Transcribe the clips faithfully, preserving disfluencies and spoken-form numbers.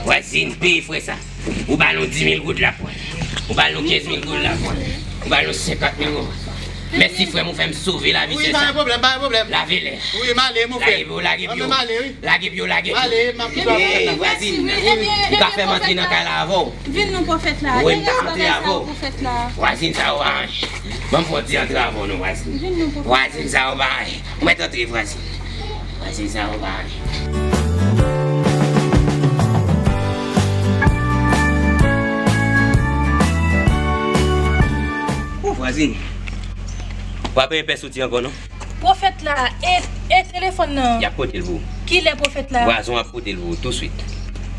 Vwazin, peye frè sa. Ou ba nou dis mil goud la pran. Ou ba nou kenz mil goud la pran. Ou ba nou senkant mil goud. Mèsi frè m, ou fè m sove lavi sè sa. Wi, pa gen pwoblèm, pa gen pwoblèm. Lave lè. Wi, m ale, mon frè. Lage pye w, lage pye w. Lage pye w, lage pye w. Ale, m ap kite w. Ey, vwazin, ou ka fè m antre nan kay la avè w. Vin non pwofèt la. Wi, m ka antre avè w. Vwazin sa yo pa anyen. Ban m fè w ti antre avè w non, vwazin. Vwazin sa yo pa anyen. Ou mèt antre, vwazin. Vwazin sa yo pa anyen. O vwazin, w ap peye pè soti ankò non? Pwofèt la, e, e telefòn nan? Y ap pote l pou ou. Kilè pwofèt la? Vwazin w ap pote l pou ou touswit.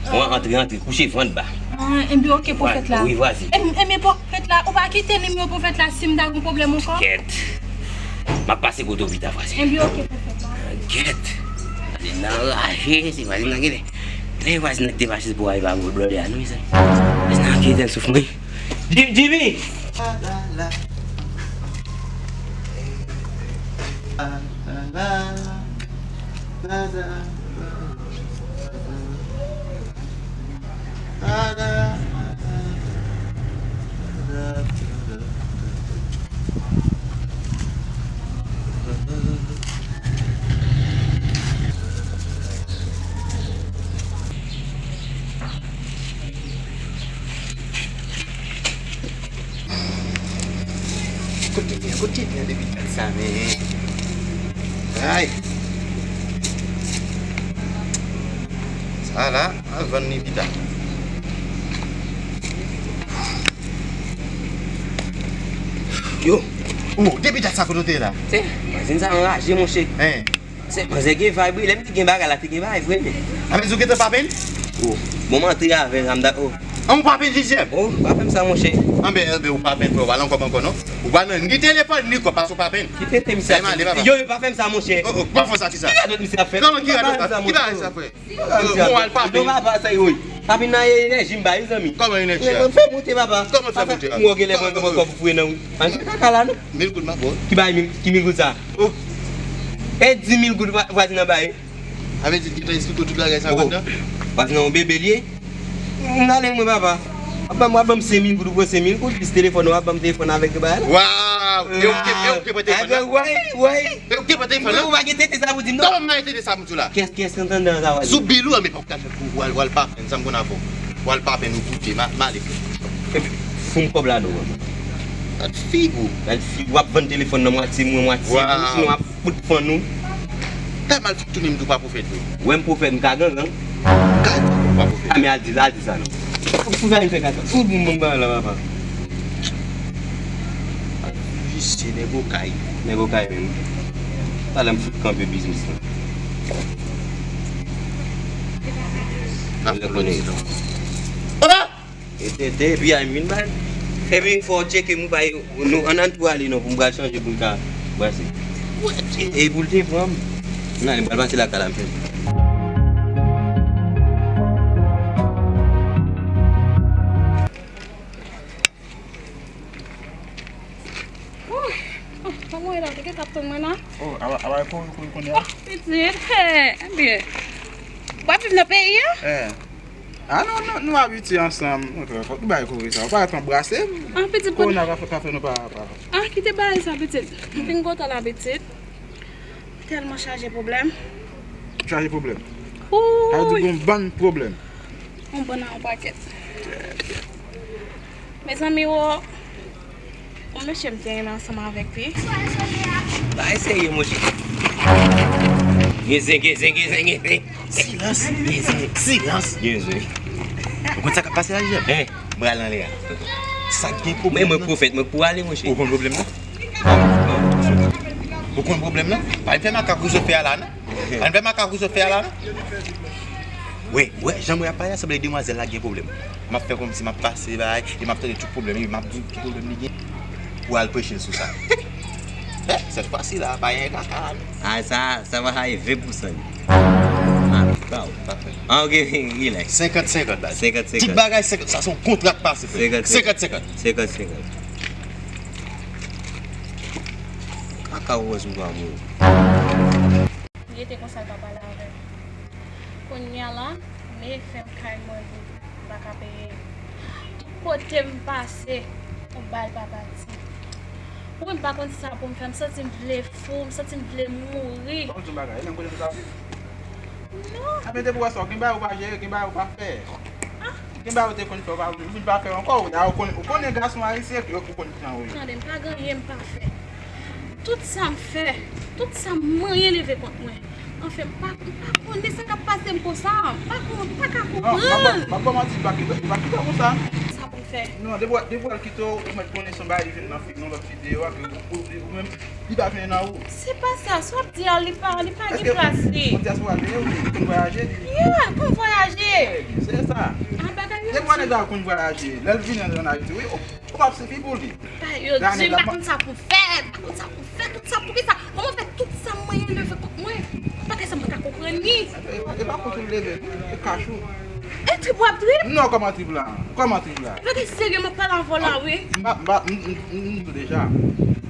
Ou antre, antre, kouche vant ba. Ah, enben oke pwofèt la. Wi, vwazin. Enben pwofèt la, ou pa kite nimewo pwofèt la si m ta gen pwoblèm ankò? Kèt. M ap pase kote w pita, vwazin. Enben oke pwofèt la. Kèt. Vwazin nan raje, se vwazin nan genlè. Lè vwazin nan te mache se pou al pa gwo blòdè a non, mezanmi. Vwazin nan kite l soufri. Jim-, Jimmy! Kote gen, kote gen depi dat sa, men. Ay. Sa la, al vann li pita. Yo. Oh, depi dat sa kote w te la? Se, vwazin sa anraje, monchè. Hein. Se manzè gen vibe wi, lè m te gen bagay la, te gen bagay vre, men. A, men ou gentan pa penn? Oh, bon, m antre avè l, m da-, oh. An, ou pa penn dezyèm? Oh, pa fè m sa, monchè. Anben, anben, ou pa penn, frè, ou pa nan kòb ankò, non? Ou pa nan ni telefòn, ni kòb, paske ou pa penn. Ki tete misye ap di? Yo, yo, pa fè m sa, monchè. Oh, oh, pa fè sa, ki sa? Ki radòt misye ap fè? Kòman ki radòt sa? Ki bagay sa, frè? Bon, al pa penn. Papa, sa yo, wi. Papi nan enèji m ba, wi, zanmi. Kòman enèji a? Fè monte, papa. Kòman fè monte a? Mwen gen lè mwen gen kòb pou fouye nan, wi. An, se kaka la, non? Mil goud m ap ba w. Ki bay mil, ki mil goud sa? Oh. E dis mil goud vwa-, vwazin nan bay. A vle di, gentan esplike w tout bagay sa yo anndan? Vwazin nan yon bebe l ye. M ale mwen, papa. W ap ban m, w ap ban m senk mil goud, ou pran senk mil goud, plis telefòn, w ap ban m telefòn avèk bagay la. Waw! E ou ki, e ou ki pran telefòn nan? Wi, wi. E ou ki pran telefòn nan? Ou pa gen tete sa pou di m, non? Kòman m pa gen tete sa pou m di w la? Kiyès, kiyès ki anndan sa, vwazin? Sou bil ou, men pa w ka fè kou, w al, w al pa penn, sa m konn avè w. W al pa penn, ou koute, m a, m ale frè. Epi, fout m kòb la non, gad figi w. Gad figi w, w ap vann telefòn nan mwatye mwen, mwatye ou, sinon w ap fout fann ou. Tèlman l fout tounen m tou pa pwofèt vre. Wè m pwofèt, m ka gangan. Gad, pa pwofèt. A, men al di, al di sa non. Pou sa vin fè kaka. Fout moun ban la, papa. Visye nèg okay. Nèg okay menm. Talè m fout kanpe biznis lan. N ap konnen. Papa! E tete, epi a vin bay. Epi fò w tcheke m, ou bay, nou, ann, ann tou ale non, pou m pral chanje pou m ka brase. E, e pou l te pran m. Nan, m pral pase lakay la, m chanje. Ouh, oh, kòman w ye la? Ou gentan ap tann mwen la? Oh, a, a, a, kouri, kouri, kouri, kouri. Oh, pitit, hey, ebyen. W ap viv nan peyi a? Eh. Ah non, non, nou abitye ansanm. Mwen fè fòk nou bay kouri sa. Ou pa t anbrase m. Ah, pitit, kòwona ka fè, ka fè nou pa, pa. Ah, kite bagay sa, pitit. M fin kontan la, pitit. Tèlman chaje pwoblèm. Chaje pwoblèm? Sa vle di gon bann pwoblèm. Yon bann an yon pakèt. Mezanmi, wo. Yon mesye m te renmen ansanm avèk li. Bagay serye, monchè. Gen zen, gen zen, gen zen, gen zen. Silans, gen zen, silans. Gen zen. Ou konn sa k ap pase la, Jijèm? Hein? M pral anlè a. Sa k gen pwoblèm nan? Men mwen pwofèt, mwen pou ale, monchè. Ou konn pwoblèm nan? Ou konn pwoblèm nan? Pa vin fè makak ou sot fè a la, non? Pa vin fè makak ou sot fè a la, non? Wi, wi, jan mwen ap pale a, sanble demwazèl la gen pwoblèm. M ap fè kòmsi m ap pase bay, e m ap tande tout pwoblèm li, m ap di ki pwoblèm li gen. Pou al preche l sou sa. Eh, sèt fwa si la, pa gen kaka la, non. Ah, sa, sa va ay ven pou san li. Ah, ba w. Ah, ok, relax. Senkant senkant, baz. Senkant senkant. Tout bagay senkant, sa se yon kontra k pase, frè. Senkant senkant. Senkant senkant. Kaka wòz m pa mouri. Li rete konsa, l pa pale avè m. Kounye a la, m Peye fè m kay mwen vre, m pa ka peye. Tout kote m pase, yon bal pa pati. Ou menm pa konn sa pou m fè, m santi m vle fou, m santi m vle mouri. Ban m di yon bagay, e menm kote m ta viv? Non. Ape depi w wè sa, gen bagay ou pa jere, gen bagay ou pa fè. Ah. Gen bagay ou te konn fè, ou pa, ou vin pa fè ankò, ou, ou konn, ou konnen gason ayisyen, ou konn jan yo ye. Tande, m pa gen anyen m pa fè. Tout sa m fè, tout sa m manyen leve kont mwen. Anfen, m pa, m pa konnen sa k ap pase m konsa. M pa kon-, m pa ka konprann. Non, m ap ba w manti, li pa kite, li pa kite w konsa. Sa pou m fè? Non, depi w, depi w al kite w, ou mèt konnen se yon bagay ki vin nan fi-, nan lòt fi deyo a, ke ou, ou, ou menm, li pa vin nan ou. Se pa sa, sa w ap di a, li pa, li pa gen plas li. Èske yon dyaspora li ye, ou konn vwayaje, li? Yeah, konn vwayaje. Trè byen, se sa. Ah, bagay yo di. Depi w wè nèg la konn vwayaje, lè l vini ann Ayiti, wi, ou, ou p ap sifi pou li. Yo di m pa konn sa pou fè, m pa konn sa pou fè, tout sa pou ki sa? Kòman fè tout sa m manyen leve kont mwen? Bagay sa m pa ka konprann li. E pa, e pa kont ou leve, e kach ou. E trip w ap trip? Non, kòman trip la? Kòman trip la? Bagay serye m ap pale avè w la, wi. M pa, m pa, m, m, m, m di w deja.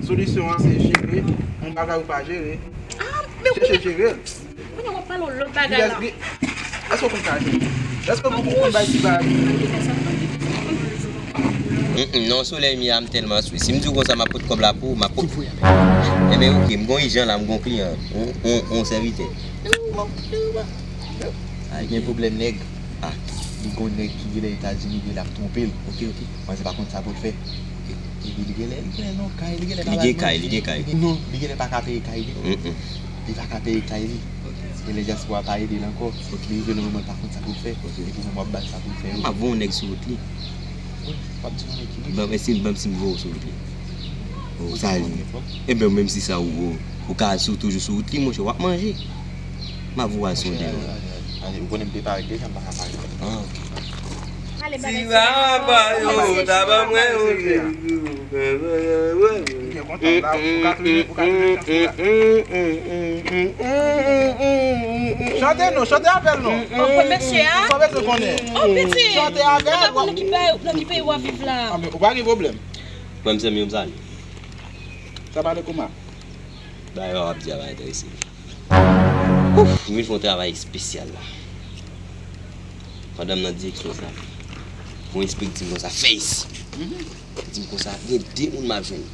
Solisyon an se jere yon bagay ou pa jere. Ah, men chèche jere l. Kounye a w ap pale yon lòt bagay la. Èske w konn kache? Èske w konn bay ti bagay? Mm, non, solèy m ye a, m tèlman sou. Si m di w konsa, m ap pot kòb la pou ou, m ap pot. Enben, oke, m gon ijan la, m gon kliyan, on, on, on sèvitè. A, gen pwoblèm nèg. A, li gon nèg ki genlè Etazini, li ap twonpe l. Oke, oke. Manzè pa konn sa pou l fè. Epi li genlè, li genlè nan kay, li genlè pa bay manti. Li gen kay, li gen kay. Non, li genlè pa ka peye kay li. Mm, mm. Li pa ka peye kay li. Genlè dyaspora pa ede l ankò. Li rive nan moman l pa konn sa pou l fè. Epi mwen m ap ba l sa pou l fè yo. M ap voye yon nèg sou wout li. Wi, w ap di yon nèg ki rive. Ban m si, ban m si m voye w sou wout li. Ou sa li. Ebyen, menm si sa ou, ou, ou ka sou, toujou sou wout li, monchè, w ap manje. M ap voye w al sou yon dèyè. Ale, ou konnen m te parèt deja, m pa ka parèt ankò. Ah, oke. Ti rapa yo ta ban mwen yon. Chante non, chante avè l non. Ou konn mesye a? Sa w bezwen konnen? Oh, piti. Chante avè l. Ou pa konn nan ki peyi, nan ki peyi w ap viv la. Ah, men ou pa gen pwoblèm. Mwen, m se Miyom Sali. Sa pale kouman? Bagay w ap di a pa enterese m. Ouf, m vin fè yon travay espesyal la. Pandan m nan direksyon sa, yon enspektè di m konsa, fè isi. Li di m konsa, gen de moun m ap jwenn.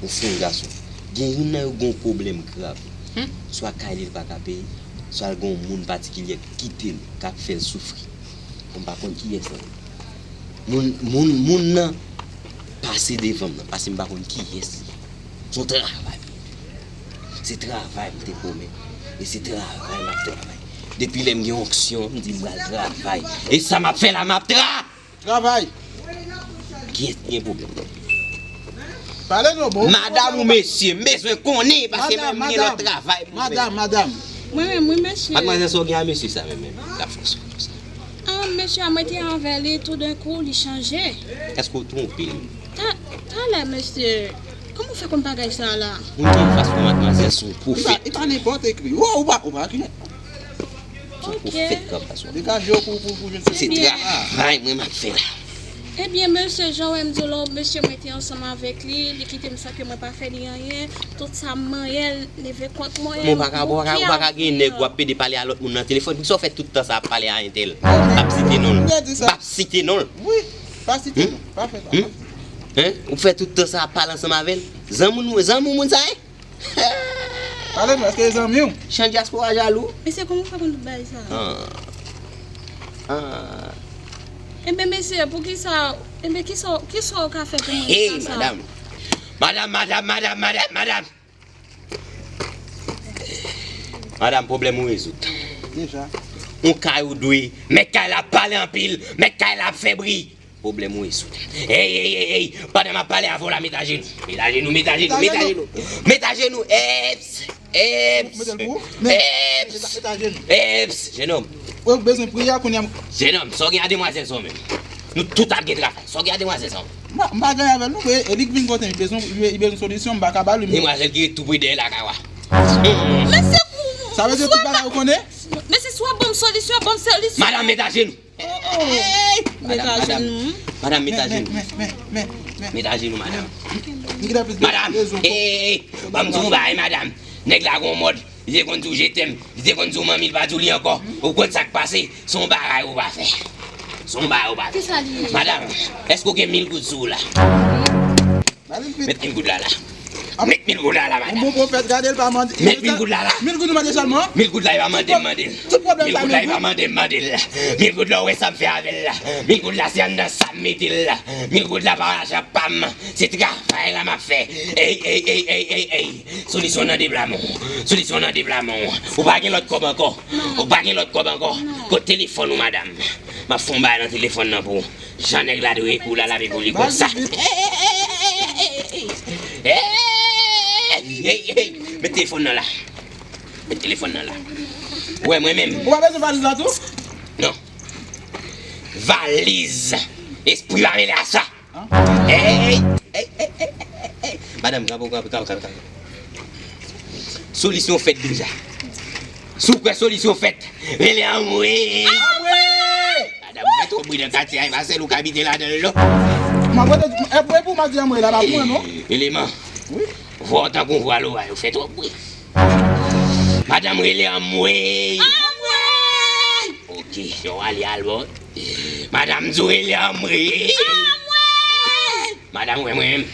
Yon fi, yon gason. Gen youn nan yo gen yon pwoblèm grav. Swa kay li l pa ka peye, swa l gen yon moun patikilye k kite l, k ap fè l soufri. Bon, m pa konn kiyès lan. Moun, moun, moun nan pase devan m nan, paske m pa konn kiyès li ye. Se yon travay. Se travay m te pwomèt. E se travay m ap travay. Depi lè m gen onksyon, m di m pral travay. E sa m ap fè la, m ap tra- Travay. Kiyès ki gen pwoblèm? Pale non, bon. Madanm ou mesye, m bezwen konnen, paske mwen, m gen lòt travay pou m fè. Madanm, madanm. Mwen menm, wi, mesye. Madmwazèl, sa w gen a mesye sa menm, menm? L ap fè w sou konsa. Ah, mesye a, mwen te avè li, toudenkou, li chanje. Èske w twonpe l? Ta-, talè, mesye. Kòman w fè konn bagay sa a la? Ou gen fas pou madmwazèl, se yon pwofèt. Li pa, li pa nenpòt ekri. Ou, ou pa, ou pa ki. Se yon pwofèt k ap pase. Degaje w pou, pou, pou jwenn. Se travay mwen m ap fè la. Ebyen, mesye, jan w wè m di w la, mesye, mwen te ansanm avèk li, li kite m san ke mwen pa fè li anyen. Tout sa m manyen, leve kont mwen, m bouke ansanm. Ou pa ka, ou pa ka, ou pa ka gen nèg w ap pede pale a lòt moun nan telefòn. Poukisa w fè tout tan sa ap pale a entèl? M p ap site non l. M p ap site non l. Wi, pa site non. Pa fè sa. Hen? Ou fè tout tan sa ap pale ansanm avè l? Zanmi w, zanmi w moun sa ye? Pale non, èske e zanmi w? Chan dyaspora jalou. Mesye, kòman w fè konn tout bagay sa? Ah. Ah. Enben, mesye, poukisa, enben, kisa, kisa w ka fè pou mwen sa? Hey, madanm. Madanm, madanm, madanm, madanm, madanm. Madanm, pwoblèm ou rezoud. Deja. Yon kay ou dwe, mèt kay la ap pale anpil, mèt kay la ap fè bri. Pwoblèm ou rezoud. Ey, ey, ey, ey, pandan m ap pale avè w la, met ajenou. Met ajenou, met ajenou, met ajenou. Met ajenou. Eps, eps, eps, eps, jenòm. Ou bezwen priye a kounye a. Jenòm, sa w gen a demwazèl sa w menm? Nou tout ap gen travay. Sa w gen a demwazèl sa w menm? M pa, m pa gen avè l non, e, e li k vin kote m, li bezwen, li, li bezwen solisyon, m pa ka ba li. Demwazèl ki ret tou pre dèyè lakay w a. Mesye, sa vle di tout bagay ou konnen? Mesye, swa ban m solisyon, ban m solisyon. Madanm, met ajenou. Oh, oh. Ey, met ajenou. Madanm, met ajenou. Men, men, men, men, men. Met ajenou, madanm. Madanm, ey, ey, ey, ban m di w yon bagay, madanm. Nèg la gon mòd. Li te konn di w je t'aime, li te konn di w manmi, li pa di w li ankò. Ou konn sa k pase? Se yon bagay ou pa fè. Se yon bagay ou pa fè. Kisa li ye? Madanm, èske w gen mil goud sou ou la? Mete mil goud la la. Mete mil goud la la, madanm. Yon bon pwofèt, gade l pa mande. Mete mil goud la la. Mil goud ou mande sèlman? Mil goud la, li pa mande m mande l. Tout pwoblèm sa, mil goud la, li pa mande m mande l. Mil goud la, ou wè sa m fè avè l la. Mil goud la, se anndan sa m mete l la. Mil goud la, pa lajan pa m. Se travay la m ap fè. Ey, ey, ey, ey, ey, ey. Solisyon nan de bra men w. Solisyon nan de bra men w. Ou pa gen lòt kòb ankò? Ou pa gen lòt kòb ankò? Kote telefòn ou, madanm? M ap fè yon bagay nan telefòn nan pou ou. Jan nèg la dwe kou la, l ap kou li konsa. Ey, ey, ey, ey, ey, ey. Ey, ey, ey. Met telefòn nan la. Met telefòn nan la. Ou wè mwen menm? Ou pa bezwen valiz la tou? Non. Valiz. Espri pa mele a sa. Ey, ey, ey, ey, ey. Madanm, kanpe, kanpe, kanpe, kanpe, kanpe. Solisyon fèt deja. Si w kwè solisyon fèt, rele anmwey. Anmwey! Madanm, ou fè twòp bri nan katye a, e pa sèl ou k abite ladan l non. M ap rete, e, e pou m ap di anmwey la, pa pou mwen non. Eleman. Wi. Vwa w tankou vwa loray, ou fè twòp bri. Madanm, rele anmwey. Anmwey! Ok, jan w ale al bò. Madanm di w rele anmwey. Anmwey! Madanm, wè mwen menm.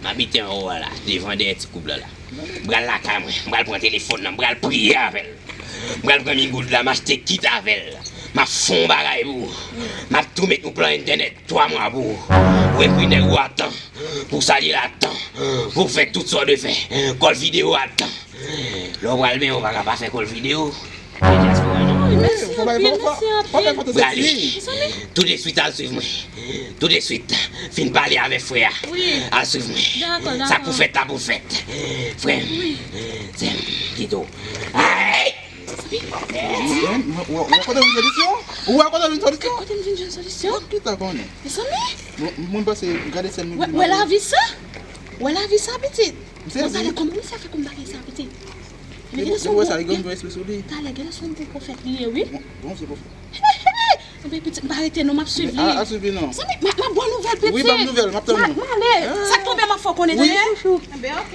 M abite anwo a la, devan dèyè ti koub la la. M pral lakay mwen, m pral pran telefòn nan, m pral priye avè l. M pral pran mil goud la, m achte kit avè l. M ap fè yon bagay pou ou. M ap tou met yon plan entènèt twa mwa pou ou. Ou ekri nèg ou a tan pou w salye l a tan, pou w fè tout sa w dwe fè. Kòl videyo a tan. Lè w pral benyen, ou pa ka pa fè kòl videyo. Wi, mèsi anpil, mèsi anpil. Prale. Tou de swit al swiv mwen. Tou de swit. Fin pale avèk frè a. Wi. Al swiv mwen. Dakò, dakò. Sa k pou fèt la pou fèt. Frè m. Wi. Sè m, pito. Ay! Ou wè kote m jwenn solisyon? Ou wè kote m jwenn solisyon? Kote m vin jwenn solisyon? Ou pito konnen. Mezanmi. Moun pase gade sè m. Wè lavi sa? Wè lavi sa, pitit? Mwen pale kòman misye fè konn bagay sa, pitit? Epi gen sou wè sa, li gen yon espri sou li. Talè, gen sou yon pwofèt li ye, wi. Bon, bon, se pwofèt. Anben, pitit, m pa rete non, m ap swiv li. A, a swiv li non. Zanmi, m ap, m ap ba w nouvèl, pitit. Wi, ban m nouvèl, m ap tann ou. M ale. Sa k tonbe, m ap fè w konnen, tande? Wi, chouchou. Anben, ok.